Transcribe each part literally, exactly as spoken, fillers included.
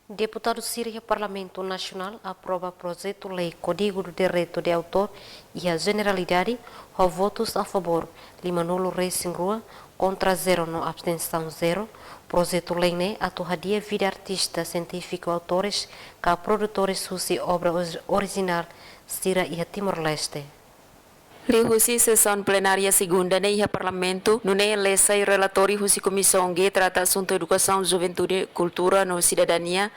Deputadu sira iha Parlamentu Nasionál aprova projetu lei Código do Direito de Autor iha jeneralidade, ho votus a favór lima-nulu resin rua, kontra zero no abstensaun zero. Projetu lei ne'e atu hadi'a vida artista, sientífiku, autores ka produtores husi obra orijinál sira iha Timor-Leste. Liuhusi sesaun plenária segunda ne'e iha Parlamentu, nune'e lee sai relatóriu husi Komisaun G trata asuntu edukasaun, juventude, kultura no sidadania,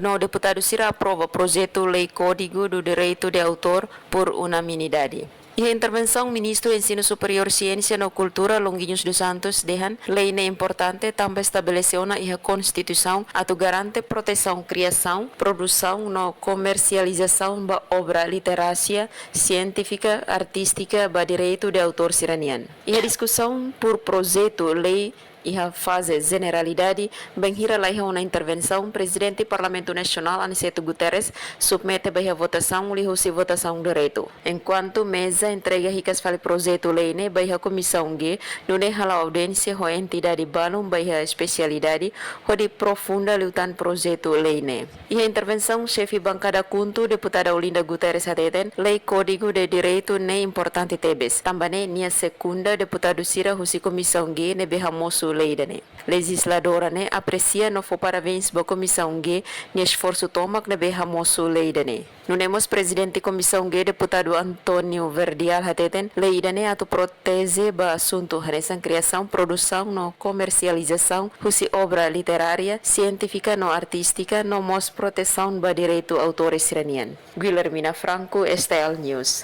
no deputadu sira aprova projetu lei Código do Direito de Autor por unanimidade. Iha intervensaun, Ministru Ensinu Superiór, Siénsia no Kultura, Longuinhos dos Santos, dehan lei ne'e importante tanba estabelese ona iha Konstituisaun atu garante protesaun kriasaun, produsaun no komersializasaun ba obra literária, sientífika, artístika ba direitu de autór sira-nian. Iha diskusaun por projetu lei iha faze jeneralidade, bainhira laiha ona intervensaun, Prezidente Parlamentu Nasionál, Aniceto Guterres, submete ba iha votasaun liuhusi votasaun diretu. Enkuantu meza entrega hikas fali projetu lei ne'e ba iha Komisaun G, nune'e hala'o audiénsia ho entidade balun ba iha espesialidade, hodi aprofunda liután projetu lei ne'e. Iha intervensaun Xefe Bankada KHUNTO, Deputada Olinda Guterres hateten, lei Código de Direito ne'e importante tebes, tanba ne'e nia sekunda deputadu sira husi Komisaun G ne'ebé hamosu lei ida-ne'e. Lejizladora ne'e apresia no fó parabéns ba Komisaun G nia esforsu tomak ne'ebé hamosu lei ida-ne'e. Nune'e mós Prezidente Komisaun G, Deputadu António Verdial hateten, lei ida-ne'e atu proteje ba asuntu hanesan kriasaun, produsaun no komersializasaun husi obra literária, sientífika no artístika, no mós protesaun ba direitu autór sira-nian. Guilhermina Franco, S T L News.